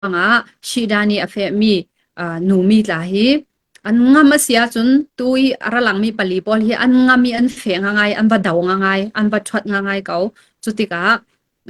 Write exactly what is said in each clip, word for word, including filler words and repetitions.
Angah Shidan i a fehmi, aa, numi tla hi an ngam a si ahcun tui a ra langmi pali pawl hi an ngam i an feh ngaingai, an va do ngaingai, an va ṭhuat ngaingai ko. Cutikah,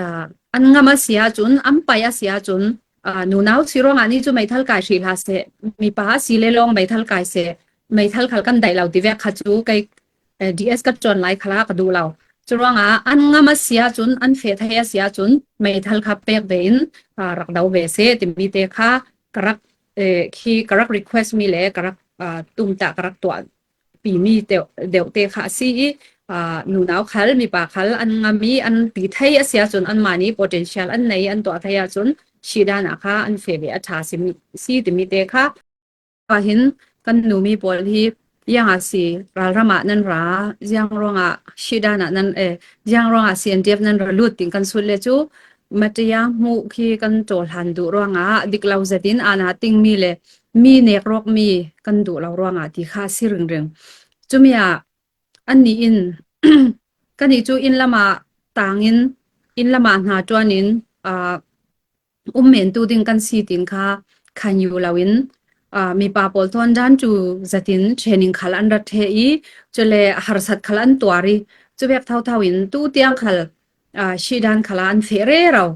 aa, an ngam a si ahcun, an pai a si ahcun, aa, nunau si ruangah ni cu meithal kai hrih hlah seh, mipa a si le lawng meithal kai seh, meithal khal kan daih lo ti vek kha cu kei, eh, D S ka ṭuan lai khalah ka duh lo. Curuangah an ngam a si ahcun, an feh thei a si ahcun, meithal kha pek ve in, aa, rak do ve seh timi te kha ka rak, eh, khi ka rak request mi le ka rak, aa, tumtah ka rak tuah pimi deuh, deuh te kha a si i, aa, nunau khal, mipa khal an ngam i an ti thei a si ahcun, anmah nih potential an nei, an tuah thei ahcun, Shidan ah kha an feh ve a ṭha si mi, si timi te kha, ah hin kan numi pawl hi ziang a si, ralram ah nan ra, ziang ruangah Shidan ah nan, eh, ziang ruangah C N D F nan ra lut tiin kan sut le cu, Mataya hmuh khi kan ṭawhlan duh ruangah dik lo zetin aan a tingmi le mi nek rawkmi kan duh lo ruangah ti kha a si ringring. Cumi ah annih in kannih cu inn lamah tangin, inn lamah hna ṭuanin, aa, um mentu ding kan si tiin kha khan yu loin, aa, mipa pawl thawn dan ṭu zetin training khal an rat ṭheh i, cule harsat khal an tuar i, cu vek thotho in tu tiang khal, aa, Shidan khal ah an feh rero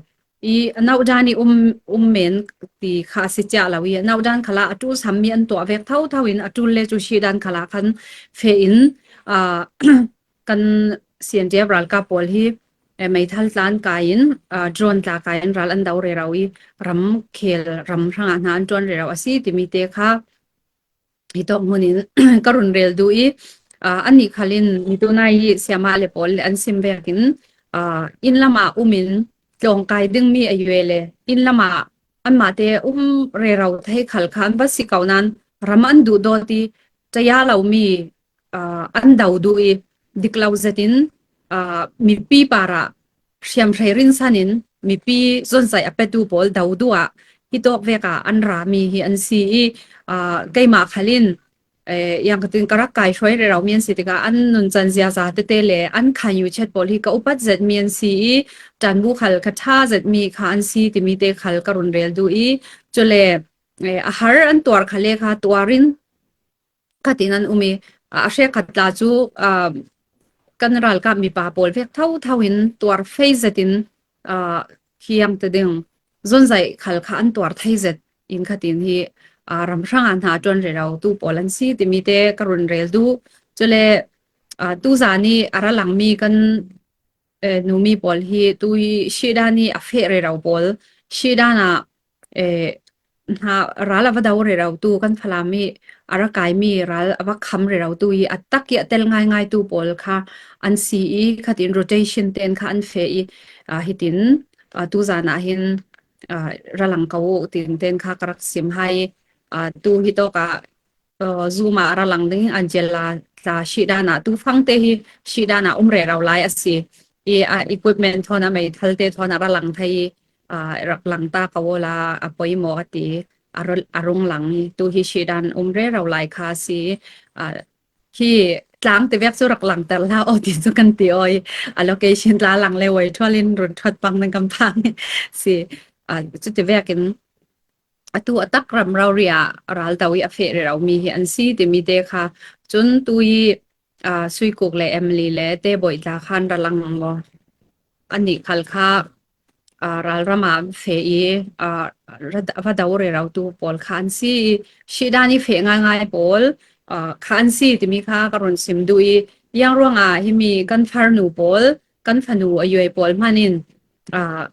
i, a nauh dan i um, um men ti kha a si ciah lo i, a nauh dan khal ah a ṭul sammi an tuah vek thotho in a ṭul le cu Shidan khal ah khan feh in, aa, kan C N D F ralkap pawl hi, eh, meithal tla an kai in, aa, drone tla kai in ral an do rero i, ram khel, ram hrangah hna an ṭuan rero a si timi te kha hi tawk hmun in ka run rel duh i, aa, annih khal in mitunai i siama le pawl le an sim vekin, aa, inn lamah um in tlawngkai dingmi a yue le inn lamah anmah te um rero thei khal kha an va si ko nain ram an duh dawt i, ṭaya lomi, aa, an do duh i, dik lo zetin, aa, mipi parah hriamhrei rinsan in mipi zonzaih a petu pawl do duh ah hi tawk vek ah an rami hi an si i, aa, keimah khal in, eh, yang ka tin ka rak kai hruai rero mi an si tikah an nuncan ziaza tete le an khan yu chet pawl hi ka upat zet mi an si i, ṭanbu khal ka ṭha zet mi kha an si timi te khal ka run rel duh i, cule, eh, a har an tuar kha le kha tuar in khat in an um i, a, a hrekkhat tla cu, aa, kan ralkap mipa pawl vek thotho in tuar fei zetin, aa, hiam te ding zonzaih khal kha an tuar thei zet in khat in hi, aa, ram hrangah hna ṭuan rero tu pawl an si timi te ka run rel duh. Cule, aa, tu zan i a ra langmi kan, eh, numi pawl hi tu i Shidan i a feh rero pawl, Shidan ah, eh, hna ral a va do rero tu kan Falam i a ra kaimi ral a va kham rero tu i a tak i a tel ngaingai tu pawl kha an si i khat in rotation ten kha an feh i, aa, hitin, aa, tu zan ah hin, aa, ra lang ko u tin ten kha ka rak sim hai, aa, tu hi tawk ah, aa, Zoom ah a ra lang ding Angela tla Shidan ah tu fangte hi Shidan ah um rero lai a si. I, aa, equipment thawn a meithal te thawn a ra lang thei i, aa, rak lang ta ko u la a poimaw a ti a ru-, a rung lang i tu hi Shidan um rero lai kha a si. Aa, hi tlang te vek cu rak lang ter hlah aw ti cu kan ti aw i a location tla lang le voi ṭhual in run ṭhuat pang nan kan phang i si. Aa, cuti vekin atu a tak ram rori ah ral do i a feh rero mi hi an si timi te kha. Cun tu i, aa, Suikuk le Emily le Te Bawi tla khan ra lang maw? Annih khal kha, aa, ralram ah feh i, aa, ra-, va do rero tu pawl kha an si i, Shidan i feh ngaingai pawl, aa, kha an si timi kha ka run sim duh i, yang ruangah himi kan farnu pawl, kan fanu a yuai pawl hman in, aa,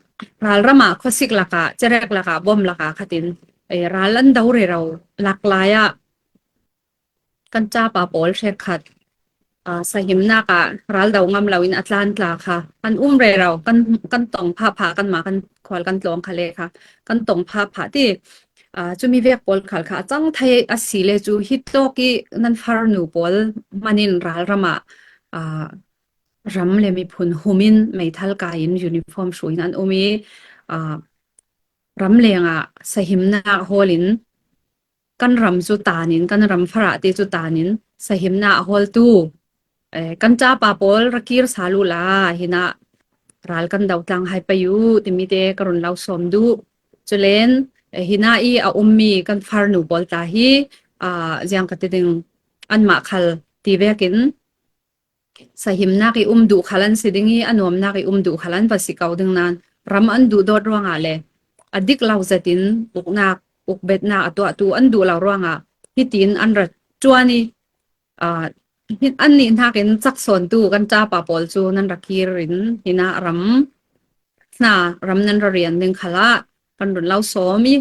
ralram ah khuasik lakah, cerek lakah, bom lakah khat in, eh, ral an do rero lak lai ah kan ṭapa pawl hrekkhat, aa, sahimnak ah ral do ngam lo in a tlan tla kha an um rero, kan, kan tong phah phah, kanmah kan khual kan tlawng kha le kha kan tong phah phah ti, aa, cumi vek pawl khal kha a cang thei a si le cu hi tawk i nan farnu pawl hman in ralram ah, aa, ram le miphun hum in meithal kai in uniform hru in an um i, aa, ramleng ah sahimnak hawl in kan ram cu tan in, kan ram farah te cu tan in sahimnak a hawltu, eh, kan ṭapa pawl ra kir sal u la, hinah ral kan do tlang hai pei u timi te ka run lo sawm duh. Culen, Eh, hina i a ummi kan farnu pawl tla hi, ah, ziang ka ti ding, anmah khal ti vekin, sahimnak i um duh khal an si ding i, a nuamnak i um duh khal an va si ko ding nan, ram an duh dawt ruangah le a dik lo zetin uknak, ukbetnak a tuahtu an duh lo ruangah hitin an ra ṭuan i, ah, hi-, annih hnakin cak sawntu kan ṭapa pawl cu nan ra kir in hina ram hna ram nan ra rian ding khalah kan run lo sawm i,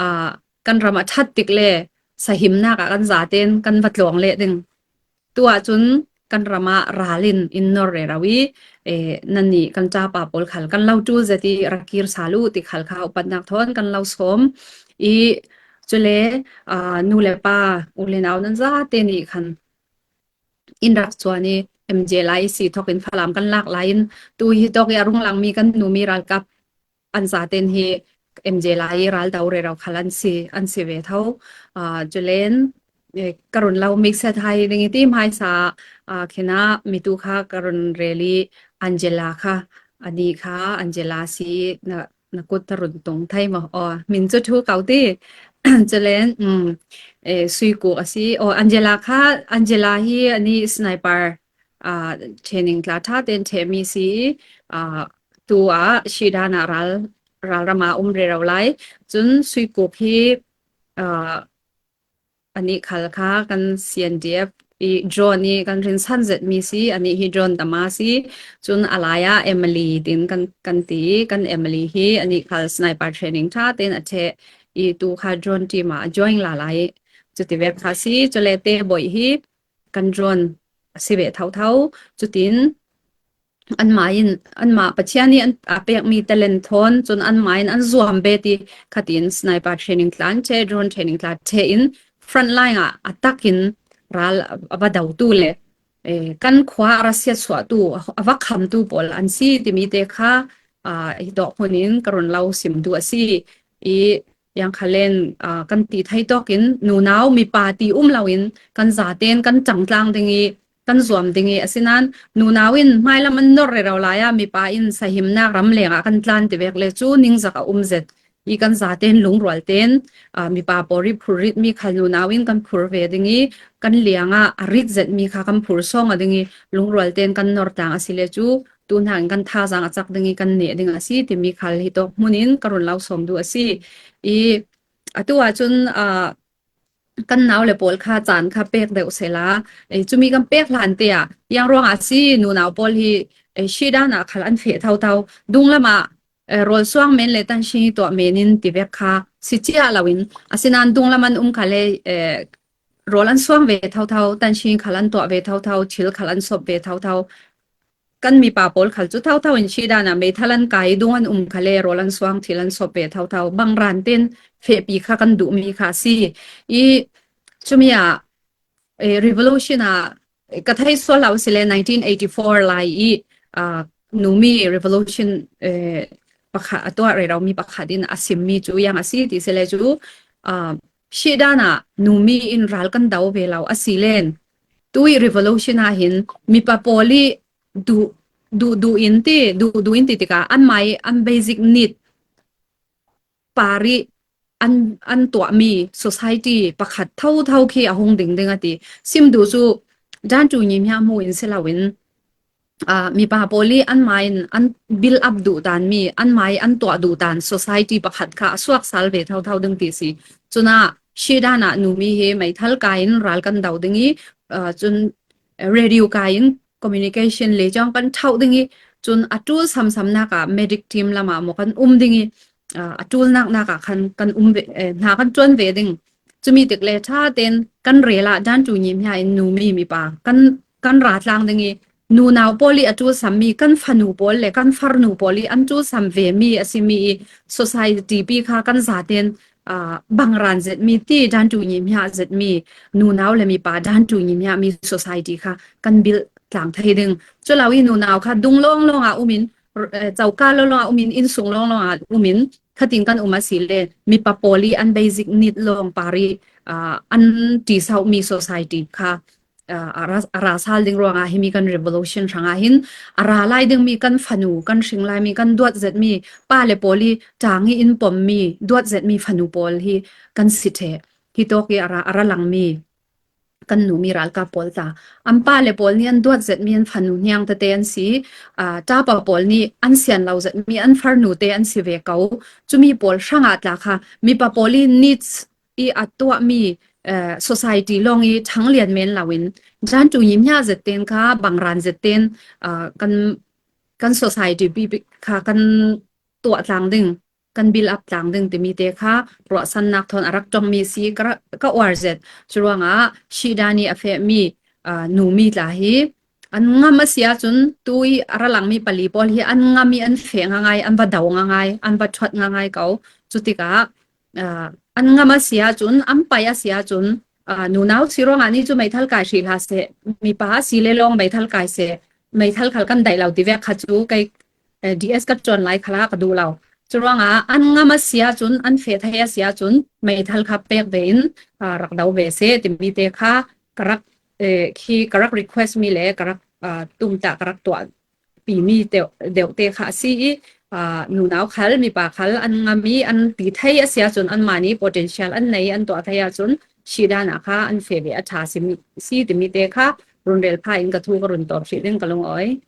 ah, kan ram a ṭhat tik le sahimnak ah kan zaten kan va tlawng leh ding. Tu ahcun kan ram ah ral in in nor rero i, eh, nannih kan ṭapa pawl khal kan lo ṭul zet i ra kir sal u ti khal kha upatnak thawn kan lo sawm i, cule, ah, nu le pa, u le nau nan zate nih khan in rak cuan i M J lai i si thawk in Falam kan lak lai in tu hi tawk i a rung langmi kan numi ralkap an zaten hi M J lai i ral do rero khal an si, an si ve tho. Ah, culen, eh, ka run lo mikset hai ding i ti hmaisa, ah, khin ah mitu kha ka run rel i Angela kha, ani kha Angela si na, na kut a run tung thei maw? Aw, min cu ṭhu ko ti. Culen, um, eh, Suikuk a si. Aw, Angela kha, Angela hi ani sniper, ah, training tla ṭha ten ṭhehmi si, ah, tu ah Shidan ah ral, ralram ah um rero lai. Cun Suikuk hi, ah, anih khal kha kan C N D F i drone i kan rinsan zetmi si, anih hi drone tama si. Cun a lai ah Emily tin kan, kan ti, kan Emily hi anih khal sniper training ṭha ten a ṭheh i tu kha drone team ah a join la lai. Cuti vek kha si, cule Te Boih hi kan drone a si ve thotho. Cutin anmah in, anmah Pathian i an, a pekmi talent thawn cun anmah in an zuam bet i khatin sniper training tla an ṭheh, drone training tla ṭheh in frontline ah a tak in ral a, a va dotu le, eh, kan khua a ra siatsuahtu, a, a va khamtu pawl an si timi te kha, ah, hi tawk hmun in ka run lo sim duh a si. I Yang khalen, ah, kan ti thei tawk in nunau mipa ti um lo in kan zaten kan ṭangtlang ding i kan zuam ding i, asinan nunau in hmailam an nor rero lai ah mipa in sahimnak ram leng ah kan tlan ti vek le cu ningzak a um zet i kan zaten lungrual ten, ah, mipa pawl i phurrit mi khal nunau in kan phur ve ding i kan liang ah a rit zet mi kha kan phur sawng a ding i lungrual ten kan nor tlang a si le cu tu hnakin kan thazaang a cak ding i kan neh ding a si timi khal hi tawk hmun in ka run lo sawm duh a si. I, atu ahcun, ah, kan nau le pawl kha caan kha pek deuh sehla, eh, cumi kan pek hlan te ah, yang ruangah si nunau pawl hi, eh, Shidan ah khal an feh thotho, dunglam ah, eh, rawl suang men le tanhring tuah men in ti vek kha si cia lo in, asinan dunglam an um kha le, eh, rawl an suang ve thotho, tanhring khal an tuah ve thotho, thil khal an sop ve thotho. Kan mipa pawl khal cu thotho in Shidan ah meithal an kai, dung an um kha le rawl an suang, thil an sop ve thotho. Bangran ten fehpi kha kan duhmi kha a si. I cumi ah, eh, revolution ah, eh, ka thei sual lo si le nineteen eighty-four lai i, ah, numi revolution, eh, pakhat a tuah rero mi pakhat in a simmi cu yang a si ti si le cu, ah, Shidan ah numi in ral kan do ve lo a si len. Tu i revolution ah hin mipa pawl i duh, duh, duh in ti, duh, duh in ti tikah anmah i an basic need par i an, an tuahmi society pakhat thotho khi a hung ding ding a ti. Sim duh cu Dan Cu Nyi Mya hmu in si lo in, ah, mipa pawl i anmah in an build up duh dan mi, anmah i an tuah duh dan society pakhat kha a suak sal ve thotho ding ti si. Cun ah Shidan ah numi hi meithal kai in ral kan do ding i, ah, cun radio kai in communication le cawng kan ṭhauh ding i, cun a ṭul samsamnak ah medic team lam ah maw kan um ding i, ah, a ṭul naknak ah khan kan um ve, eh, hna kan ṭuan ve ding. Cumi tik le ṭha ten kan rel ah Dan Cu Nyi Mya in numi mipa kan, kan ra tlang ding i, nunau pawl i a ṭul sammi, kan fanu pawl le kan farnu pawl i an ṭul sam ve mi a simi i society pi kha kan zaten, ah, bangran zetmi ti Dan Cu Nyi Mya zetmi nunau le mipa Dan Cu Nyi Mya mi society kha kan build tlang thei ding. Cu lo i nunau kha dung lawnglawng ah um in, r-, eh, coka lawnglawng ah um in, innsung lawnglawng ah um in, khatin kan um a si le mipa pawl i an basic need lawng par i, ah, an ṭi sauhmi society kha a, a ra, a ra sal ding ruangah himi kan revolution hrangah hin a ra lai dingmi kan fanu, kan hring laimi, kan duat zetmi pa le pawl i tang i in pommi, duat zetmi fanu pawl hi kan si ṭheh. Hi tawk i a ra, a ra langmi kan numi ralkap pawl ta. An pa le pawl nih an duat zetmi an fanu hniang tete an si, a, tapa pawl nih an sian lo zetmi an farnute an si ve ko. Cumi pawl hrangah tla kha mipa pawl i needs i a tuahmi, eh, society lawng i ṭhang lian men loin, jan tu nyim hnia zet ten kha bangran zet ten, ah, kan, kan society pi, pi kha kan tuah tlang ding, kan build up tlang ding timi te kha ruahsannak thawn a rak ṭongmi si ka ra, ka uar zet. Curuangah Shida nih a fehmi, ah, numi tla hi an ngam a si ahcun, tu i a ra langmi pali pawl hi an ngam i an feh ngaingai, an va do ngaingai, an va ṭhuat ngaingai ko. Cutikah, ah, an ngam a si ahcun, an pai a si ahcun, ah, nunau si ruangah ni cu meithal kai hrih hlah seh, mipa a si le lawng meithal kai seh, meithal khal kan daih lo ti vek kha cu kei, eh, D S ka ṭuan lai khalah ka duh lo. Curuangah an ngam a si ahcun, an feh thei a si ahcun, meithal kha pek ve in, ah, rak do ve seh timi te kha ka rak, eh, khi ka rak request mi le ka rak, ah, tumtah ka rak tuah pimi deuh, deuh te kha a si i, ah, nunau khal, mipa khal an ngam i an ti thei a si ahcun, anmah nih potential an nei, an tuah thei ahcun, Shida nih kha an feh ve a ṭha si mi, si timi te kha run rel pha in ka thu ka run tawp hrih ding ka lungawi.